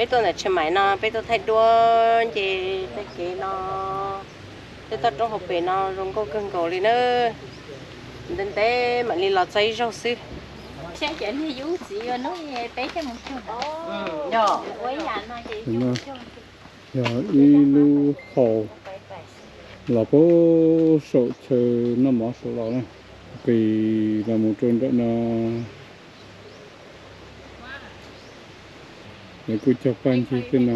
Peb tuaj ntawm Tsheej Maim no peb tuaj thaij duab nce tej kev no, tej toj roob hauv pes no zoo nkauj kawg nkaus li na. Ntev ntev mam li los txog ib zaug xwb. Yog ib lub hau los puag saum chaw noj mov saum los na, qis los mus rau nram no. Lawv kuj cog paj ncig tej no,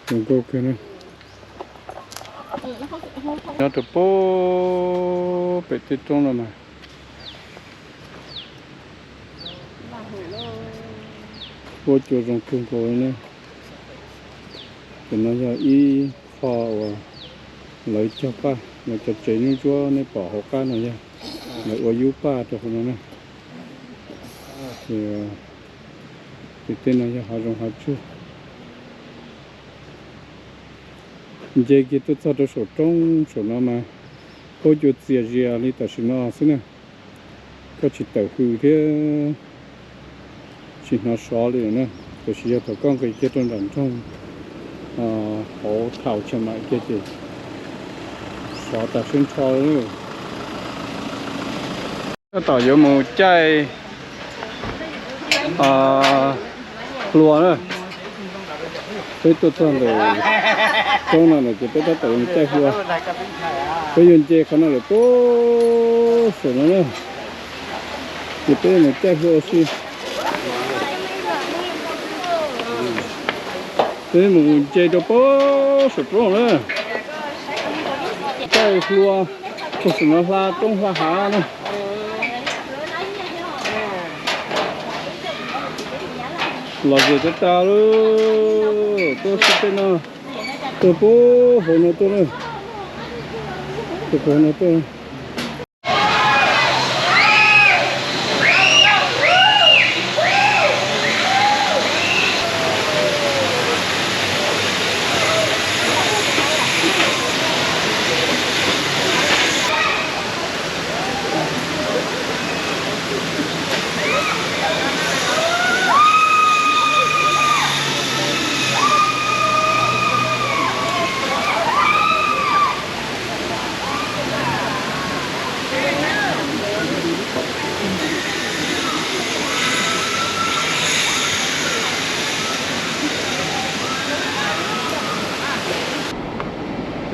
zoo nkauj kawg na. Nyob rau puag pem tej roob no mas huab cua zoo kawg nkaus li na. Cov no yog ib qho uas lawv cog paj, lawv cov tsev nyuj ntsuab nej pom hauv qab no yog lawv ua yub paj rau hauv no na. Ces tej no yog hav zoov hav tsuag. Nce kiag tuaj txog rau saum roob saum no mas huab cua txias zias li tam sim no xwb na. Koj tsis tawm hws thiab tsis hnov sov li na. Tiam sis yog thaum koj nqis kiag rau nram nroog hauv thaum Tsheej Maim kiag ces sov tas siab ntsho li. Tab tom yuav mus caij hlua na. Peb tuaj txog ntawm roob no lawm ces peb tab tom yuav mus caij hlua. Peb yuav nce qhov no lawm puag saum no na. Ces peb mus caij hlua ua si. Peb mus nce rau puag saum roob na. Caij hlua puag saum no hla roob hla hav na. Los zem tas tas lawm, tuaj sib tej no, tuaj puag hauv no tuaj na, tuaj puag hauv no tuaj.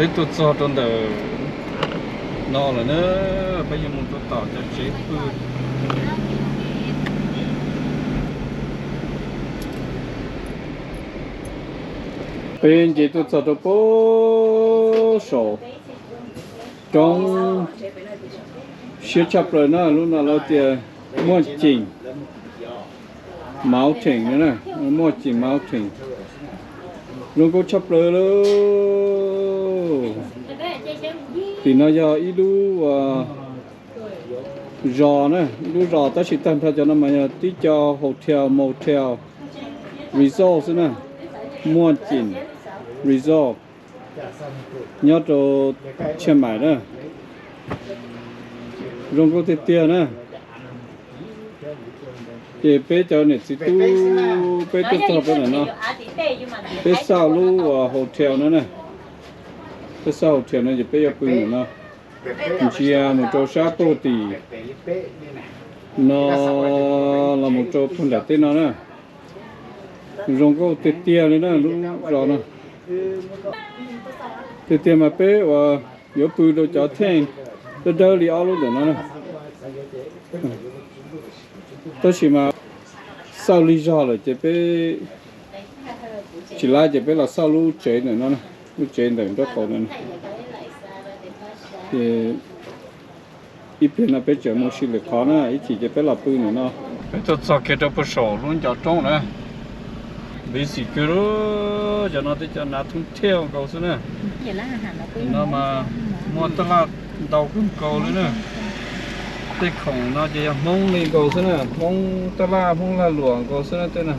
Peb tuaj txog rau ntawm no lawm na, peb yuav mus rau tom cov tsev pw. Peb nce tuaj txog rau puag saum roob siab tshaj plaws na, lub no lawv tias Muaj Ceem Mountain no na, Muaj Ceem Mountain. Zoo nkauj tshaj plaws lauj. Tim no yog ib lub zos na, ib lub zos tab sis tag nrho cov no mas yog tib co hotel, motel, resort xwb na. Muaj Ceem Resort nyob rau Tsheej Maim na. Zoo nkauj tiag tiag na. Ces peb cov niam txiv tub peb tuaj txog peb ntawm no, peb xauj lub hotel no na, peb xauj hotel no ces peb yuav pw ntawm no, ntsia mus rau sab puag tim no los mus rau puag nram tej no na. Zoo nkauj tiag tiag li na lub zos no. Tiag tiag mas peb uas yuav pw rau cov theej dawb dawb li ob lub ntawm no na. Tab sis mas xauj lig zog lawm ces peb tsis laib ces peb los xauj lub tsev ntawm no, lub tsev ntawm nraub qaum ntawm no. Ces ib pliag no peb tseem mus ua si lwm qhov na, ib chim ces peb los pw ntawm no. Peb tuaj txog kiag rau puag saum lub ncov roob na, npis xim kawg li. Cov no tej cov nav thoob thiaj nkaus xwb na. No mas muaj taj laj ntau kawg nkaus li na. Tej khoom no ces yog Hmoob li nkaus xwb na, Hmoob taj laj Hmoob lag luam nkaus xwb na tej no.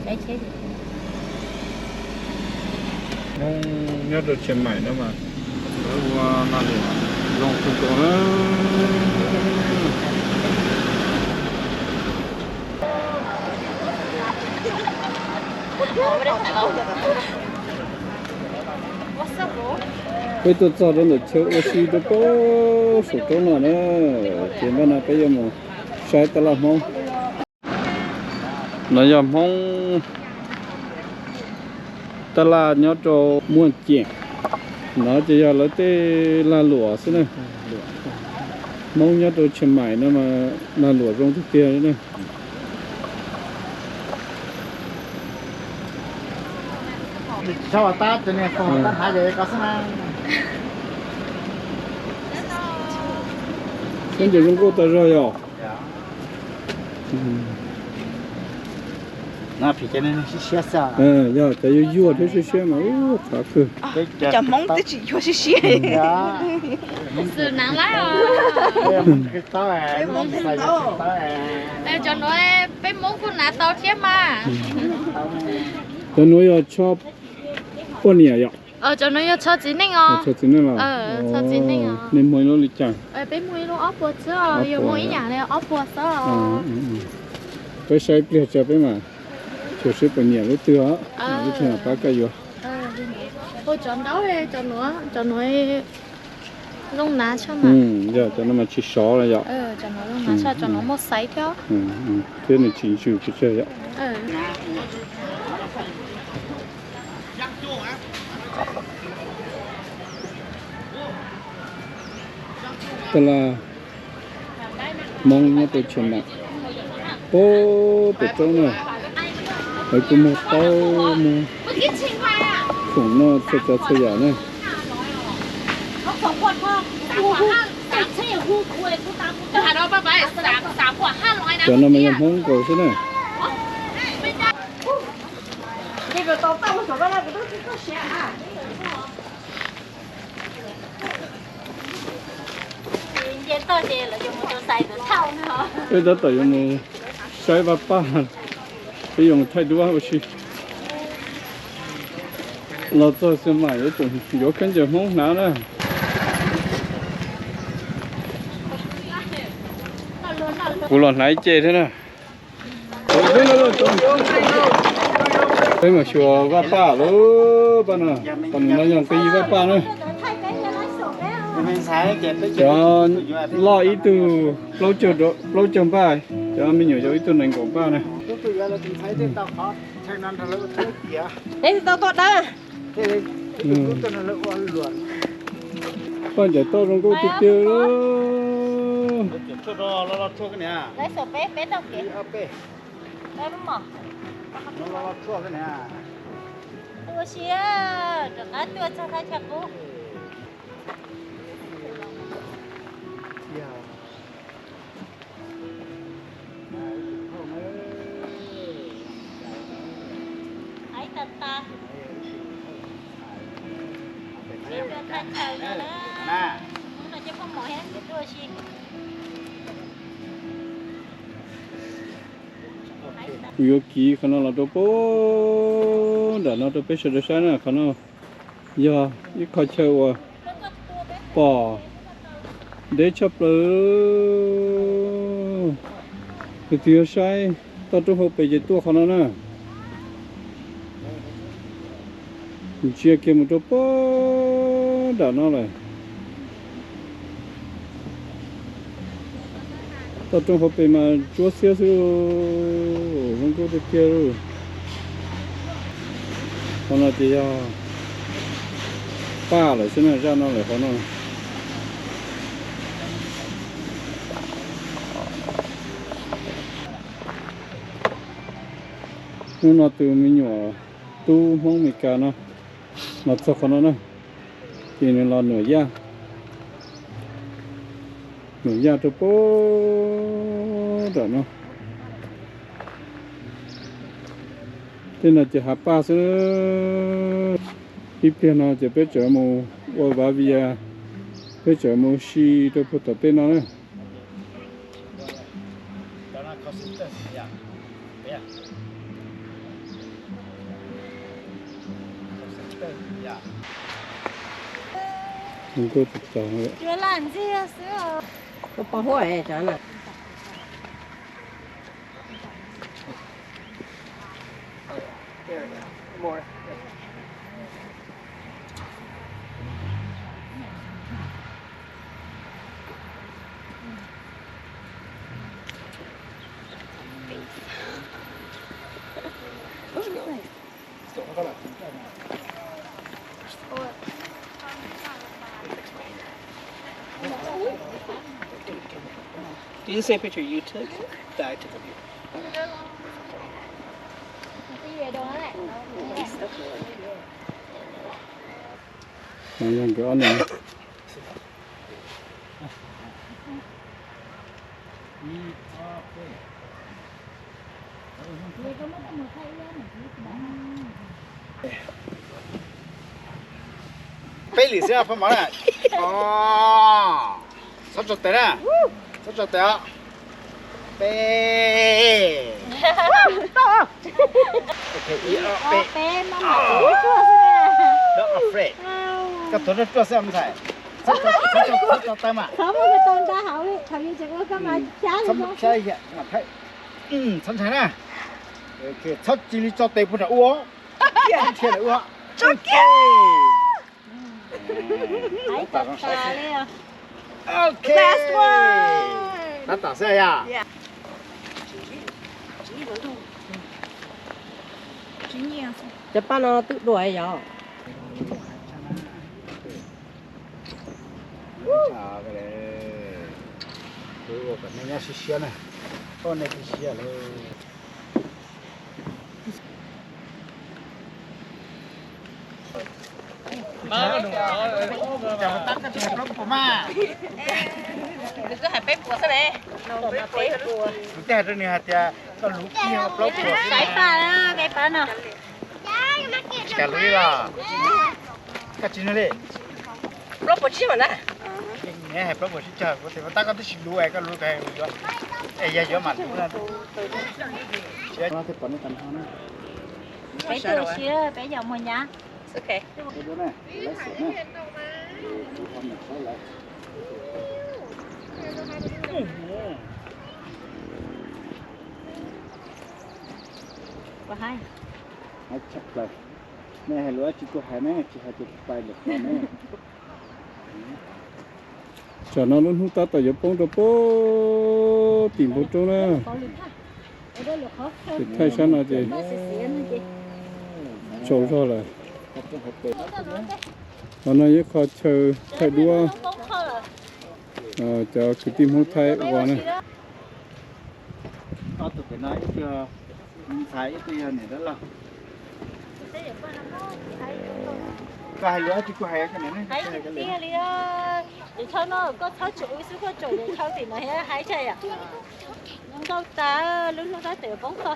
Hmoob nyob rau Tsheej Maim no mas lawv ua lag luam zoo kawg nkaus na. Peb tuaj txog rau ntawm chaw ua si rau pem saum roob no na, ces npaj no peb yuav mus saib tab laj Hmoob. No yog Hmoob tab laj nyob rau Muaj Ceem, no ces yog lawv tej lag luam xwb na. Hmoob nyob rau Chiang Mai no mas lag luam zoo tiag tiag na. Kheej ces zoo nkauj tas zog yom. Yog cov yuag yuag thiab siab siab mas ub qhav kawg. Cov Hmoob twb tsis yuag siab siab. Cov nuav peb Hmoob kuj hnav tau thiab mas. Cov nuav yog tsho poj niam yom? Cov nuav yog tsho txiv neej os. Tsho txiv neej los? Tsho txiv neej os. Nej muag ib lub li cas? Peb muag ib lub ob puas xwb, yog muag ib yam li ob puas xwb. Peb saib ib pliag tso peb mam xyuas seb puas nyiam lub twg os, lub twg mam pab koj yuav. Ua cov ntaub, cov nuav, cov nuav zoo hnav tshaj mas. Yog cov no mas tsis sov los yom? Cov nuav zoo hnav tshaj, cov nuav muaj xaiv thiab. Thiab nws tsis ntsws pes tsawg yom? Tab laj Hmoob nyob rau Chiang Mai, pem pem roob na, lawv kuj muag taub muag khoom noj txhua tsav txhua yam na. Cov no mas yog Hmoob nkaus xwb na. Peb tab tom yuav mus saib Vaj Paj, peb yuav mus thaij duab ua si. Los txog Xiav Maim yuav tsum yuav khaub ncaws Hmoob hnav na. Kuv los hnav ib ce thiab na. Peb mus xyuas Vaj Paj lauj, pab no, pab no yog nqi Vaj Paj na. Cov loj ib tug plaub caug npaj, cov me nyuam yaus ib tug nees nkaum npaj na. Paj ncaim toj zoo nkauj tiag tiag. Kuv yuav kiv qhov no los rau pem nram no rau peb sawv daws saib na. Qhov no yog ib qho chaw uas pom deb tshaj plaws. Tus twg yuav saib toj roob hauv pes ces tuaj qhov no na. Ntsia kiag mus rau pem nram no lawm. Toj roob hauv pes mas ntsuab xiab xwb, zoo nkauj tiag tiag. Qhov no ces yog paj lawm xwb na, zaj no lawm qhov no. Hnub no tus me nyuam tub Hmoob Meskas no los txog qhov no na, ces nws los nuam yaj, nuam yaj rau pem nram no. Tej no ces hav paj xwb. Ib pliag no ces peb tseem mus ua vav vias, peb tseem mus si rau puag tom tej no na. Nkauj tas tas. Peb pom huab cov no. More. Is the same picture you took that I took of you. Nkawd ob leeg. Peb lwm xwb phaj mov na. Txhob tso tes na. Txhob tso tes os. Peb. Peb. Koj tuav ruaj ruaj xwb ntxhais. Txhob tso tes mas. Txhob ntshai na. Txhob cia li tso tes puag nram ub. Txhob nrhiav nram ub. Ok. Tab tom xwb yom. Cov paj no twb dua yom. Ua kom nej nyob siab siab na. Koj nej siab lawm. Kuv twb hais peb puas xwb ne. Kuv twb hais rau nws hais tias koj luv kiag plaub puas. Peb pab, peb pab no. Tsis kam luv li los? Koj tsis nug li. Plaub puas tsib mas na. Neb hais plaub puas tsib caug, kuv tias tab koj twb tsis luv es koj luv koj yuav. Es yog yuav mam luv na. Peb tug si, peb yog muag nyab. Ua hais. Hais tshaj plaws. Nej hais lus dab tsi kuj hais ne, tsis hais ces pais lawm qhov ne. Tsam no lub hnub tab tom yuav poob rau puag tim npoo roob na. Ces thaij sab no ces tsaus zog lawm. Qhov no yog qhov chaw thaij duab, cov kwv tij Hmoob Thaib ua na. Ob tug pem no ib tug ntxhais ib tug yog niam dab laug. Koj hais lus dab tsi kuj hais. Hais tiag tiag li. Yawm chaw no koj txhob tsuam wb xwb, koj tsuam yawm chaw tim no thiab hais tshaj yam. Zoo nkauj tas, lub hnub tab tom poob qho.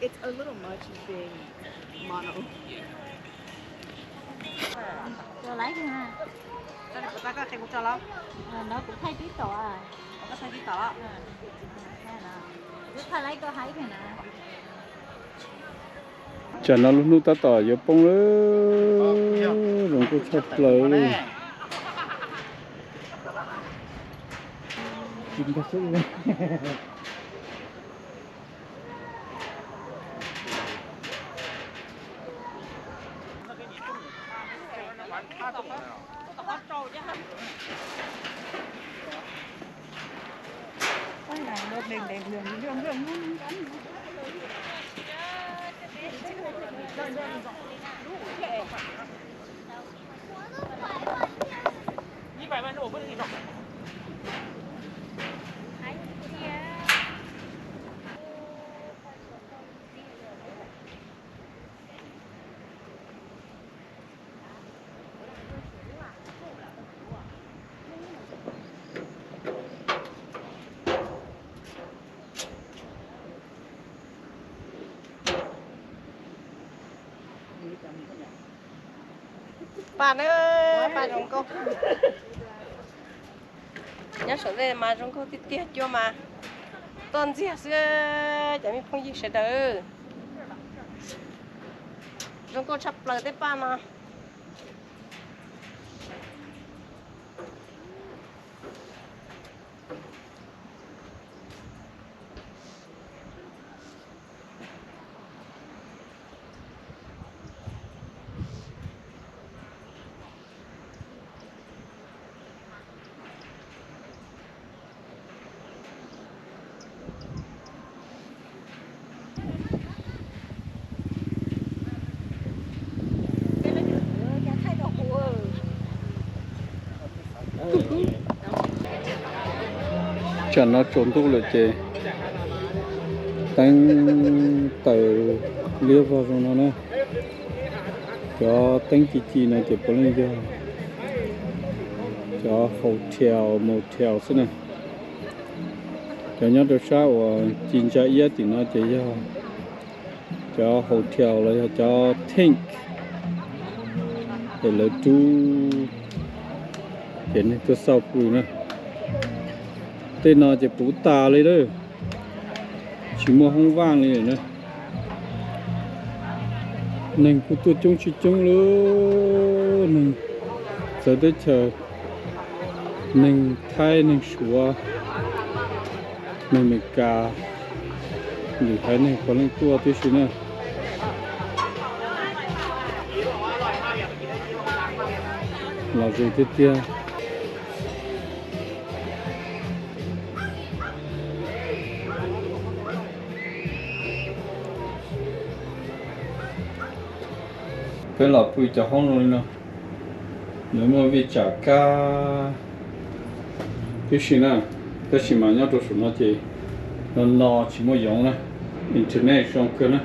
It's a little much being mono. Rau laiv na. Rau li puas tau koj qhia kuv tso los? No kuv thaij tib tom. Koj thaij tib tom. Wb thaij laiv koj hais na. Tsam no lub hnub tab tom yuav poob lawm, zoo nkauj tshaj plaws li. Paj na, paj zoo nkauj. Nyob saum ntej mas zoo nkauj tiag tiag, cua mas toj ntxiag xwb. Cov me phooj ywg sawv daws, zoo nkauj tshaj plaws tej paj no. Tsam no tsaus ntuj lawm ces teeb taws liab vog zoo no na. Cov teeb ci ci no ces puav leej yog cov hotel motel xwb na. Cov nyob rau sab uas ci ntsa iab tim no ces yog cov hotel los yog cov tank es lawv rub ces neeg tuaj xauj pw na. Tej no ces puv tas li lawm, tsis muaj hoob vaj li lawm na. Neeg kuj tuaj coob tsis coob li, neeg txawv teb chaws, neeg Thaib, neeg Suav, neeg Amelikas, lwm haiv neeg puav leej tuaj tib si na. Los zoo tiag tiag. Peb los pw cov hoob zoo li no, lawv muaj vij tsam kab tib si na, tab sis mas nyob rau saum no ces no no tsis muaj yoov na, internet zoo kawg na.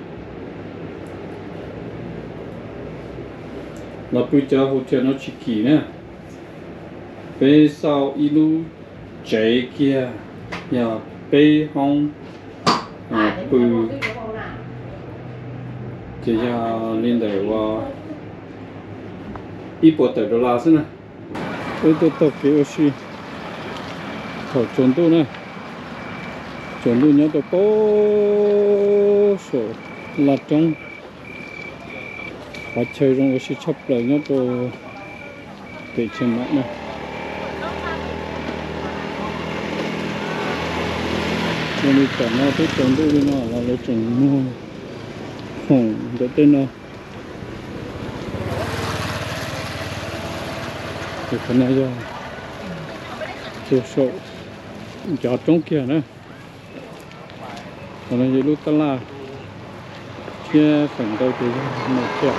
Los pw cov hotel no tsis kim na, peb xauj ib lub tsev kiag yog peb hoob pw, ces yog li ntawm uas ib puas tawm dollar xwb na. Peb tuaj taug kev ua si thaum tsaus ntuj na, tsaus ntuj nyob rau pem saum laj roob, qhov chaw zoo ua si tshaj plaws nyob rau pem Chiang Mai na. Zoo li tam no twb tsaus ntuj li no los lawv tseem muag khoom ntawm tej no. Ces qhov no yog tus saum ncov roob kiag na. Qhov no yog ib lub tab laj thiab feem ntau ces yog motel.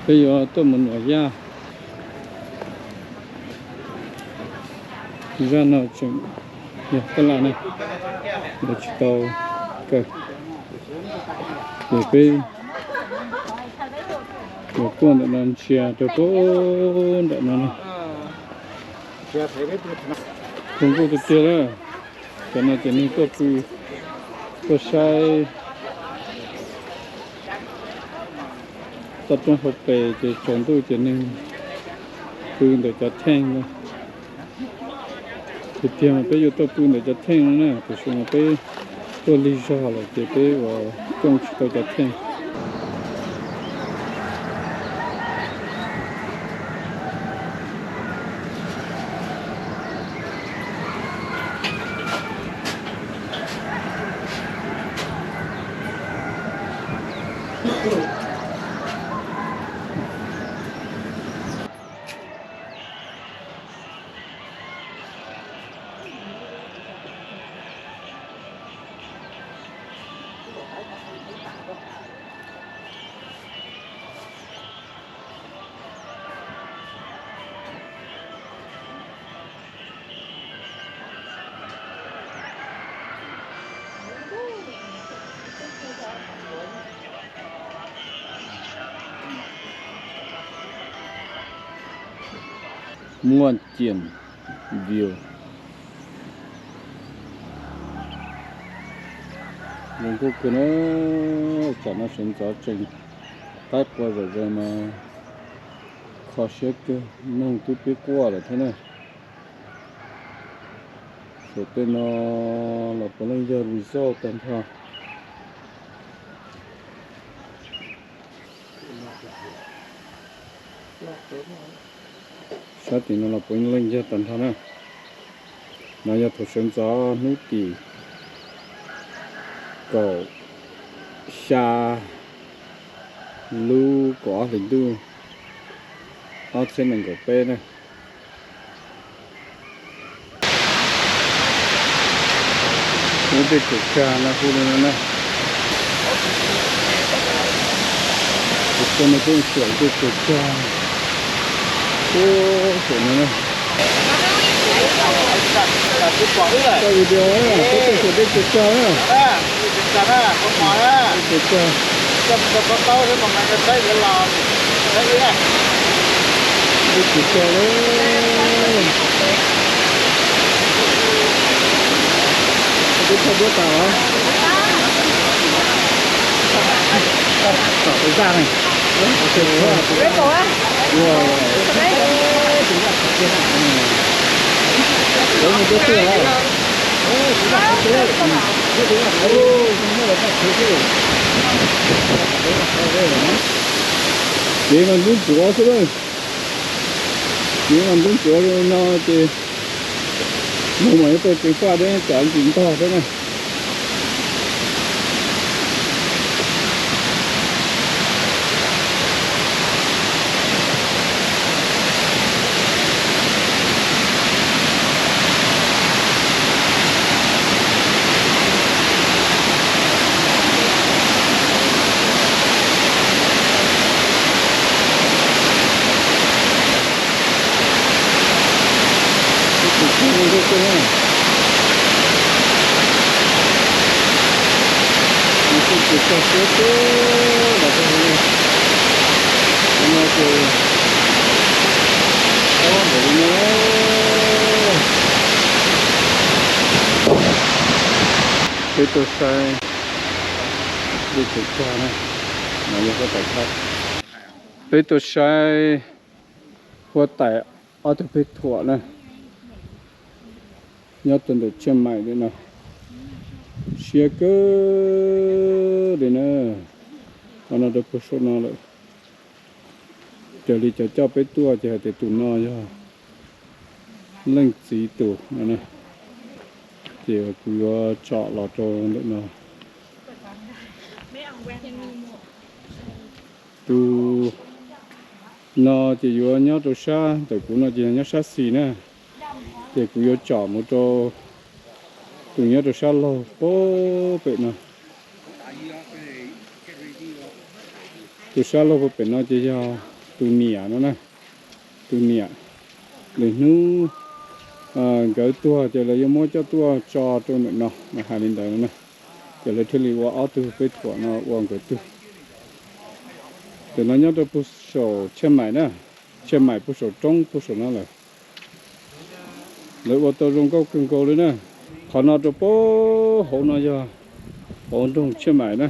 Peb yuav tuaj mus nuam yaj. Zaj no tseem yog tab laj ne, lawv tsis tau kaw. Ces peb yuav tuaj ntawm no ntsia rau pem nram no na. Zoo nkauj tiag tiag na. Cov no ces neeg tuaj pw, tuaj saib toj roob hauv pes ces tsaus ntuj ces neeg pw ntawm cov theej no. Tiag tiag mas peb yuav tuaj pw ntawm cov theej no na, tiam sis mas peb tuaj lig zog lawm ces peb ua coj tsis tau cov theej. Muaj ciam view. Zoo nkauj kawg na, tsam no sawv ntxov tseem qaib qua zom zaws mas kho siab kawg, noog twb pib quaj lawm thiab na. Saum tej no los puav leej yog resort tag nrho. Sab tim no los puav leej yog tag nrho na. No yog thaum sawv ntxov hnub tim kaum xya lub kaum ob hlis ntuj ob txhiab nees nkaum peb na. Lub dej kaum xya no hu li no na. Tus ko no peb xyuas dej tsaws tsag. Ub, xyuas no na. Tau video na, peb tuaj xyuas dej tsaws tsag na. Dej tsaws tsag. Dej tsaws tsag na. Peb thauj duab tas los? Tom tus zaj ne. Ua, ua, ua. Cov no twb tiag os. Ces mas ntub ntsuav xwb na. Ces mas ntub ntsuav no ces mus mas yuav tau ceev faj thiab, tsam ntsis ntog thiab na. Peb tuaj saib dej tsaws tsag na, no yog huab tais Thaib. Peb tuaj saib huab tais ob tug peb thuam na, nyob rau ntawm Tshiaj Maim li no, siab kawg li na. Qhov no rau puag saum no lawm. Raws li cov coj peb tuaj ces hais tias tus no yog leej txiv tus no na, ces kuv yuav tsom los rau ntawm no. Tus no ces yuav nyob rau sab ntawm kuv no ces nyob sab xis na, ces kuv yuav tsom mus rau tus nyob rau sab laug puag pem no. Tus sab laug puag pem no ces yog tus niam no na, tus niam. Lwm hnub nkawd tuag ces lawv yuav muab coj tuaj tso rau ntawm no, mas hais li ntawd no na, ces lawv thiaj li ua ob tug peb thuam no ua nkawd tug. Ntawm no nyob rau puag saum Tshiaj Maim na, Tshiaj Maim puag saum roob puag saum no lawm. Lawv ua tau zoo nkauj kawg nkaus li na. Qhov no rau puag hauv no yog hauv nroog Tshiaj Maim na.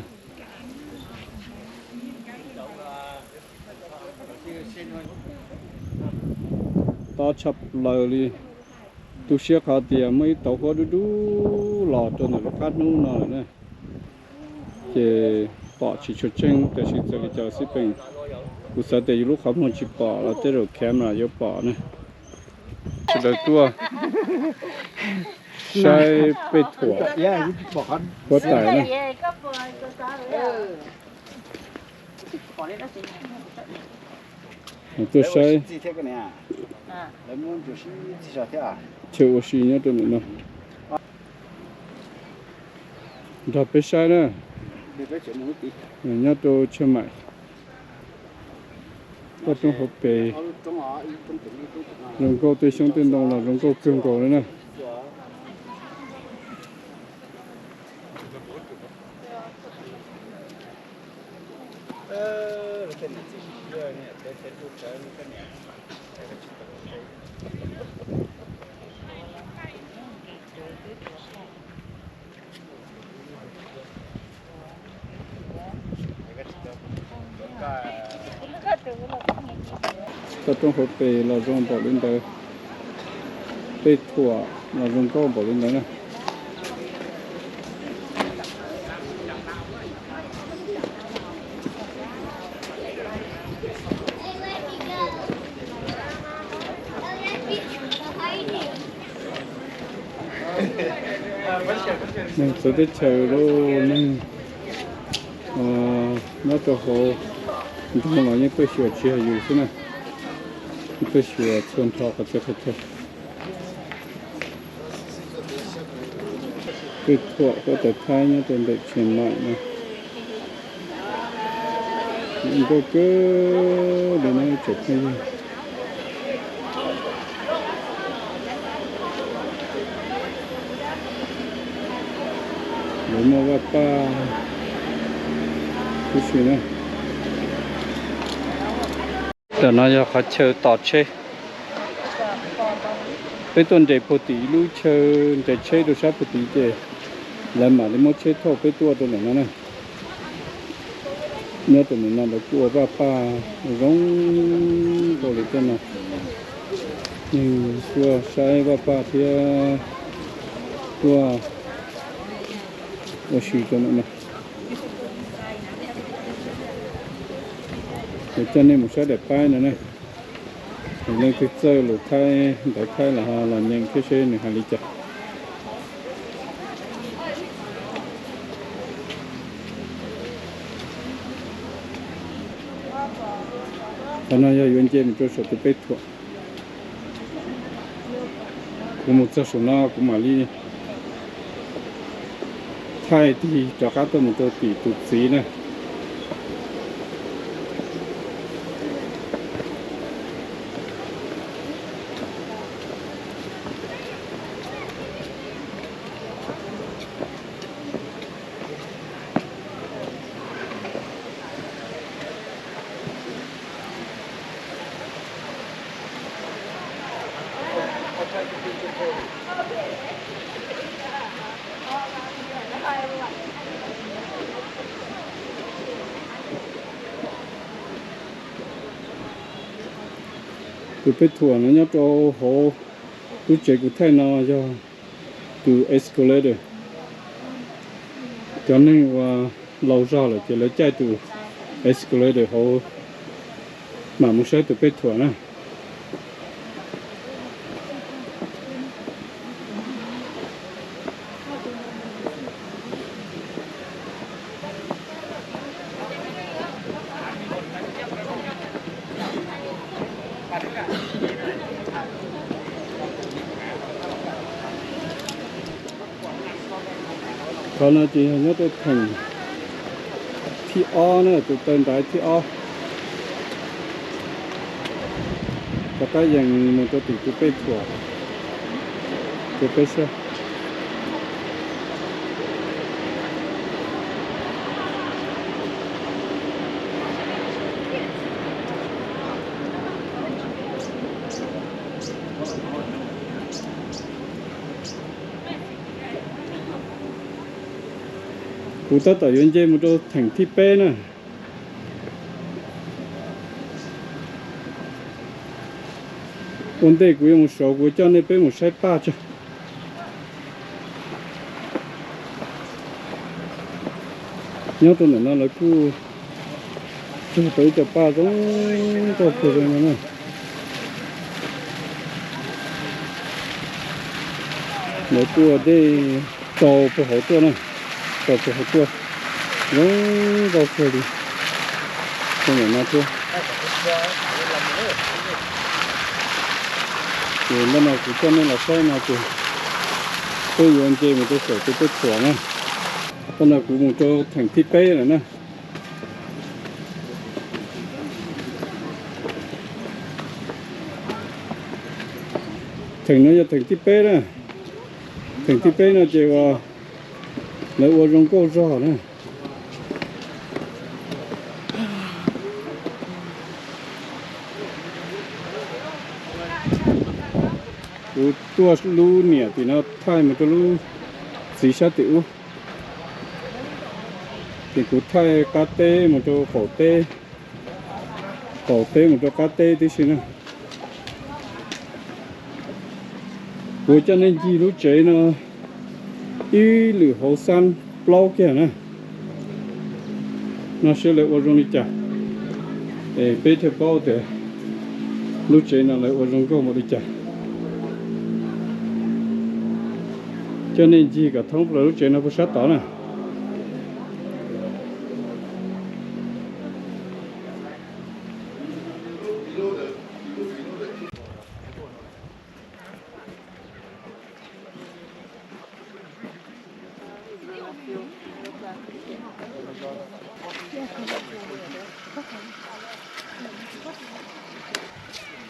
Tob tshaj plaws li. Tu siab qhov tias muaj ib tauv huab dub dub los rau ntawm lub qab hnub no lawm na. Ces pom tsis tshua tseeb tab sis txawm li cas xij peem, kuv xav tias yus lub qhov muag tsis pom los tej zaum camera yuav pom na. Sawv daws tuaj saib peb thuam huab tais na. Tuaj saib chaw ua si nyob rau ntawm no. Nrog peb saib na, nyob rau Tshiaj Maim, toj roob hauv pes, zoo nkauj, tej xyoob tej ntoo los zoo nkauj kawg nkaus li na. Toj roob hauv pes los zoo npaum li ntawd, peb thuam los zoo nkauj npaum li ntawd na. Neeg txawv teb chaws los neeg nyob rau hauv nroog los yeej tuaj xyuas tsis hais yus xwb na, yeej tuaj xyuas txhua nrho qhov txhia qhov chaw. Peb thuam huab tais Thaib nyob rau ntawm Tshiaj Maim no. Nkauj kawg li no tsoom phooj ywg. Lawv muaj vaj paj tib si na. Ntawm no yog qhov chaw tos tsheb. Peb tuaj nres puag tim lub chaw nres tsheb rau sab puag tid ces lawv mam li muab tsheb thauj peb tuaj rau ntawm no na. Nyob rau ntawm no lawv kuj ua vaj paj zoo nkauj li tej no. Neeg tuaj saib vaj paj thiab tuaj ua si rau ntawm no. Kuv coj nej mus saib daim pab no na. Leej twg txawj lus Thaib ntawv Thaib los ho los nyeem thiab seb nws hais li cas. Qhov no yog yuav nce mus rau saum tus Peb Thuam. Kuv mus txog saum no kuv mam li thaij tig rov qab tuaj mus rau tim tus txiv na. Tus Peb Thuam no nyob rau hauv lub tsev kuv thaij no yog tus escalator. Cov neeg uas laus zog lawm ces lawv caij tus escalator hauv mam mus saib tus Peb Thuam na. Qhov no ces yog nyob rau theem thib ob na, tus taw ntaiv thib ob. Rov qab yees mus rau tim tus Peb Thuam, tus Peb Sab. Kuv tab tom yuav nce mus rau theem thib peb na. Ua ntej kuv yuav mus saud kuv coj nej peb mus saib paj tso. Nyob rau ntawm no lawv kuj tug tau ib co paj zoo nkauj kawg li no na. Lawv kuj ua ntej tau puag hauv tuaj na, tau puag hauv tuaj, zoo nkauj kawg li. Rau ntawm no thiab. Ces ntawm no kuv coj nej los saib no ces peb yuav nce mus rau saum tus Peb Thuam na. Ntawm no kuv mus rau theem thib peb lawm na. Theem no yog theem thib peb na. Theem thib peb no ces uas lawv ua zoo nkauj zog na. Kuv tuaj lub niam tim no thaij mus rau lub txiv sab tim ub, ces kuv thaij qab teb mus rau qaum teb, qaum teb mus rau qab teb tib si na. Kuv coj nej ncig lub tsev no ib lwm hauv xab plaub kiag na, no seb lawv ua zoo li cas, es peb thiaj paub tias lub tsev no lawv ua zoo nkauj npaum li cas. Coj nej ncig kom thoob plaws lub tsev no puag sab tod na.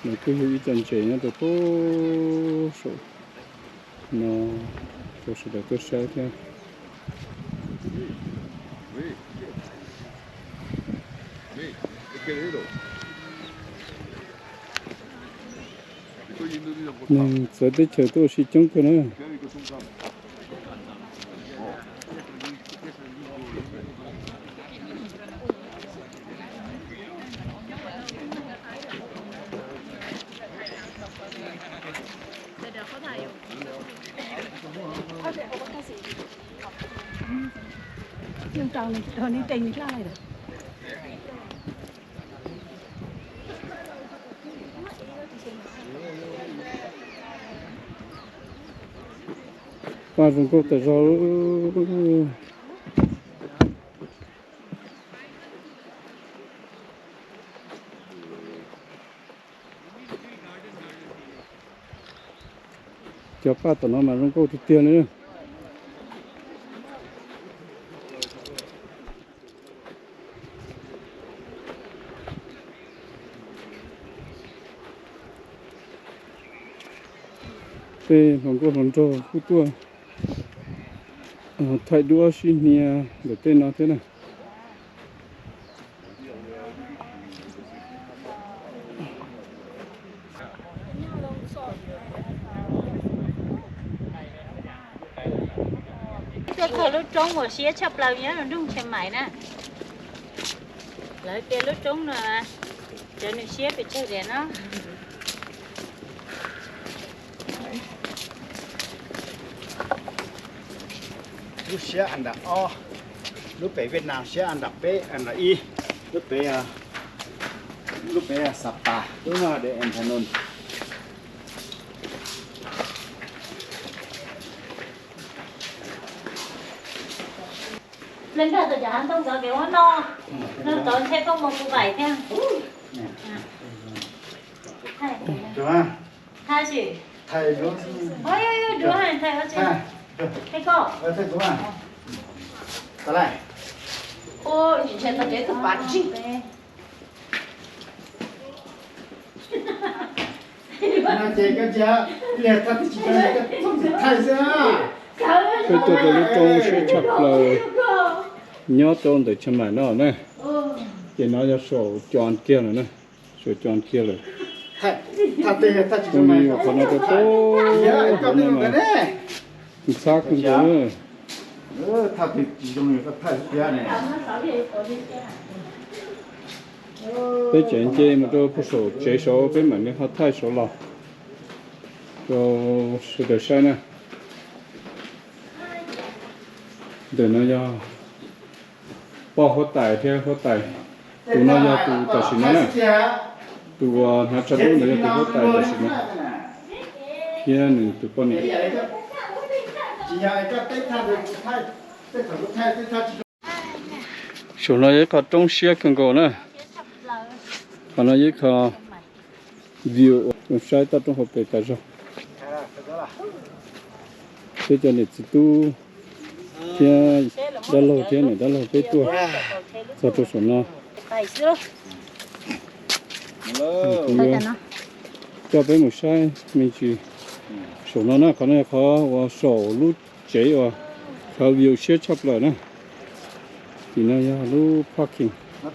Nws kuj yog ib co ntses nyob rau pem saum no rau sawv daws tuaj saib thiab. Neeg txawv teb chaws tuaj ua si coob kawg na. Paj zoo nkauj tas zog. Cov paj tom no mas zoo nkauj tiag tiag li. Tej hluas nkauj hluas nraug kuj tuaj thaij duab sib hnia ntawm tej no thiab na. Tuaj kho lub roob uas siab tshaj plaws nyob rau nroog Chiang Mai na. Lawv tias lub roob no cov nws siab pes tsawg tias no. Lub siab an dam ob, lub pem Vietnam siab an dam peb, an dam ib, lub pem, lub pem Sapa, lub no de Nthanon. Leej twg tus cov hav ntoo ntawd kev ua no, no tod ntshe koj mus kuv vaim thiab. Thaij sim. Ua duab hais thaij ua tsi. Thaij koj. Ua tsis ntshe tau kev tus pav ntsig. Peb tuaj rau lub roob siab tshaj plaws nyob rau ntawm Chiang Mai no na. Ces no yog saum co kiag lawm na, saum co kiag lawm. Zoo li qhov no rau pem, qhov no mas ntxhab kawg nkaus na. Peb tseem nce mus rau puag saum tsev saud peb mam li ho thaij saud los rau sawv daws saib na. Ntawm no yog poj huab tais thiab huab tais. Tus no yog tus tam sim no na, tus uas hnav tsho dub ntawd yog tus huab tais tam sim no thiab nws tus poj niam. Saum no yog ib qho roob siab kawg nkaus na. Qhov no yog ib qho view uas saib toj roob hauv pes tas zog. Peb cov niam txiv tub thiab dab laug thiab niam dab laug peb tuaj txog rau saum no. Kuv yuav coj peb mus saib me ntsis saum no na. Qhov no yog qhov uas saum lub tsev uas qhov view siab tshaj plaws na. Tim no yog lub parking. Peb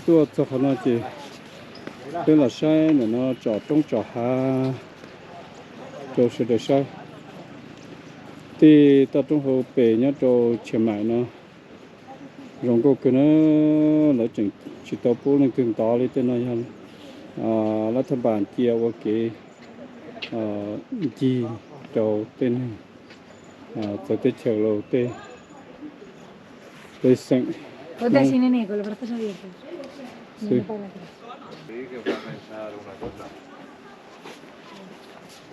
tuaj txog qhov no ces peb los saib ntawm no tsom roob tsom hav rau sawv daws saib. Tej toj roob hauv pes nyob rau Chiang Mai no zoo nkauj kawg na. Lawv tseem tsis tau pub leej twg ntov li. Tej no yog lab thaj npas cia ua kev ncig rau tej neeg txawv teb chaws los tej pej xeem.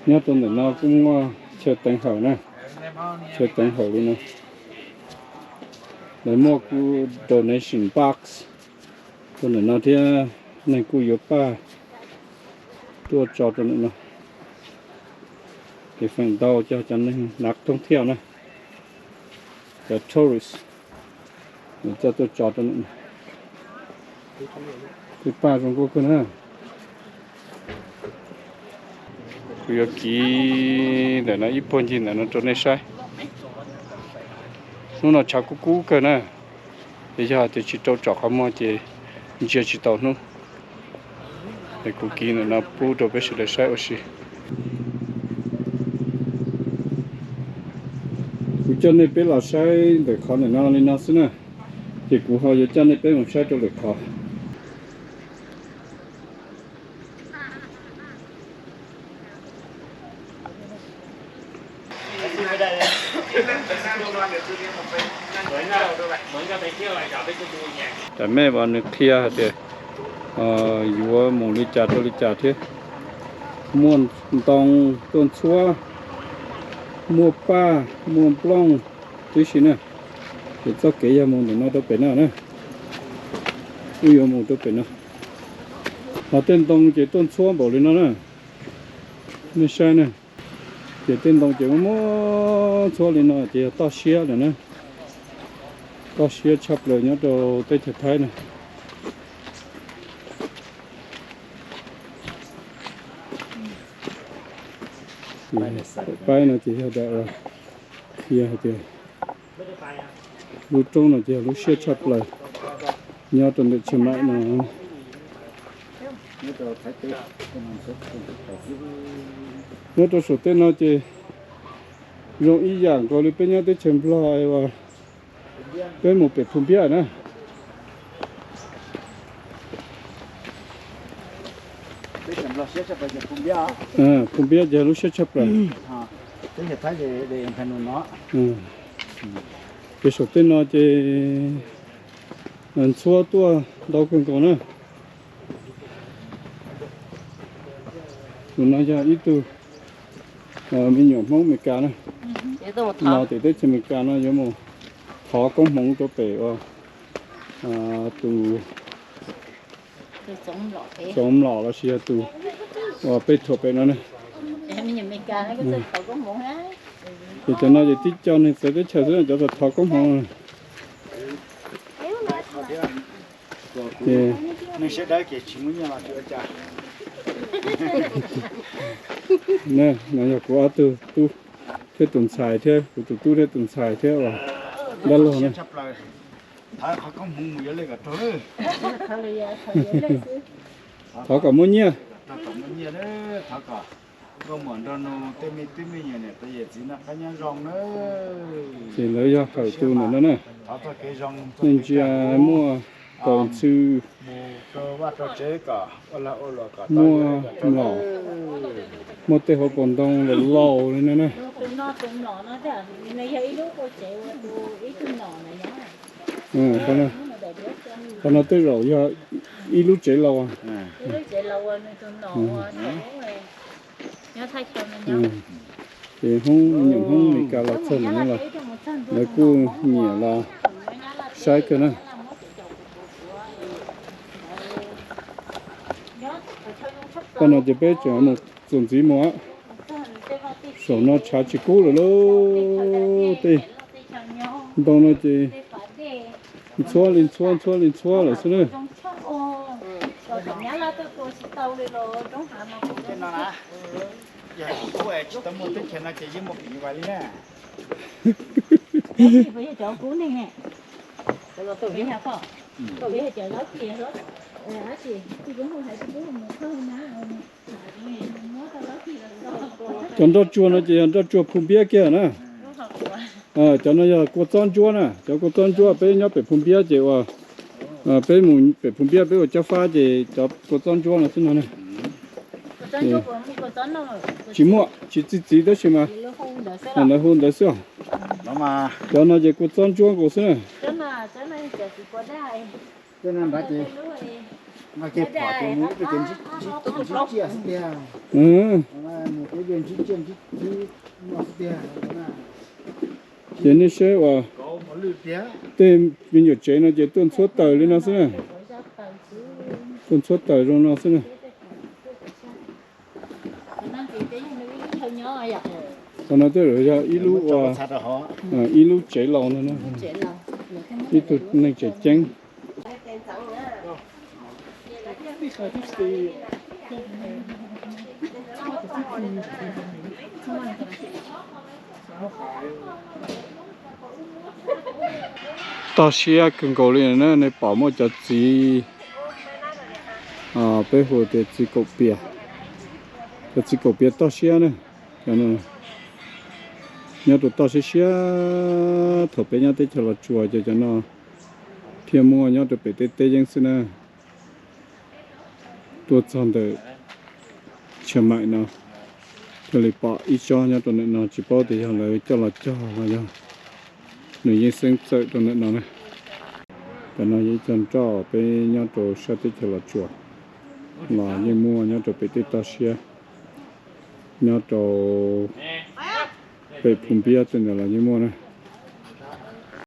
Nyob rau ntawm no kuj muaj chaw teev hawm na, chaw teev hawm li no. Lawv muaj kuj donation box rau ntawm no thiab, neeg kuj yuav paj tuaj tso rau ntawm no. Ces feem ntau cov cov neeg nav thoob thiaj na. Cov tourist, nws coj tuaj tso rau, twb paj zoo nkauj kawg na. Kuv yuav kiv ntawm no ib puag ncig ntawm no rau nej saib. Hnub no tshav kub kub kawg na, ces yog tias tsis rau tsom qhov muag ces ntsia tsis tau hnub. Es kuv kiv ntawm no pub rau peb sawv daws saib ua si. Kuv coj nej peb los saib ntawm qhov ntawm no li no xwb na, ces kuv ho yuav coj nej peb mus saib rau lwm qhov. Tam mej uas nws qhia hais tias yuav mus li cas rau li cas thiab. Muaj ntoo tuaj ntxhuab, muaj paj, muaj nplooj tib si na. Ces txoj kev yog mus ntawm no rau pem no na. Wb yuav mus rau pem no. Ho tej ntoo ces tuaj ntxhuab npaum li no na. Nej saib na. Ces tej ntoo ces muaj muaj ntxhuab li no ces yog toj siab lawm na. Toj siab tshaj plaws nyob rau teb chaws Thaib na. Paib no ces yog daim qhia hais tias lub roob no ces yog lub siab tshaj plaws nyob rau ntawm Chiang Mai no. Nyob rau saum tej no ces zoo ib yam nkaus li peb nyob teb chaws Nplog uas peb mus pem Phu Npiab na. Phu Npiab ces lub siab tshaj plaws. Ces saum tej no ces ntxhuab tuaj ntau kawg nkaus na. Tus no yog ib tug me nyuam Hmoob Amelikas na. Los tim teb chaws Amelikas no yuav mus thov koob hmoov rau pem uas tus Txoov Mlom lossis yog tus uas peb thuam pem no na. Ces cov no ces tib co neeg txawv teb chaws xwb, cov tau thov koob hmoov. Ces no yog kuv ob tug tub thiab tus ntxhais thiab, kuv tus tub thiab tus ntxhais thiab uas dab laug na. Thov kom muaj nyiaj. Ces lawv yog hawm tus ntawm no na. Nej ntsia muaj kaus ntxhw, muaj mlom, muaj tej hauv paus ntoo los laus li no na. Qhov no tej zaum yog ib lub tsev laus. Ces Hmoob, me nyuam Hmoob Amelikas los txog ntawm no los lawv kuj nyiam los saib kawg na. Qhov no ces peb tseem mus txuas ntxiv mus. Saum no tshav tsis kub lawm lauj. Tej ntoo no ces ntxhuab li ntxhuab ntxhuab li ntxhuab lawm xwb na. Cov nroj tsuag no ces yog nroj tsuag Phu Npiab kiag na. Cov no yog kua txob ntsuab na, cov kua txob ntsuab peb nyob pem Phu Npiab ces uas peb mus pem Phu Npiab peb ua cob fab ces cov kua txob ntsuab no xwb no na. Tsis muaj, tsis txi txiv tab sis mas lawv hu ntawd xwb. Cov no ces kua txob ntsuab nkaus xwb na. Ces nej saib uas tej me nyuam tsev no ces tuaj ntxhuab taws li no xwb na. Tuaj ntxhuab taws zoo no xwb na. Qhov no tej zaum yog ib lub, ib lub tsev laus no, ib tug neeg tseem ceeb. Toj siab kawg nkaus li na, nej pom muaj cov txiv, peb hu tias txiv kaum pias, cov txiv kaum pias toj siab na. Nyob rau toj siab siab, thaum peb nyob teb chaws Los Tsuas ces cov no thiaj muaj nyob rau pem tej teb yeeb xwb na. Tuaj txog ntawm Chiang Mai no thiaj li pom ib tsob nyob rau ntawm no, tsis paub tias yog lawv coj los cog los yog nws yeej xeeb txawm rau ntawm no na. Cov no yog ib co nroj peb nyob rau sab teb chaws Los Tsuas los yeej muaj, nyob rau pem tej toj siab, nyob rau pem Phum Npiab tej ntawd los yeej muaj na.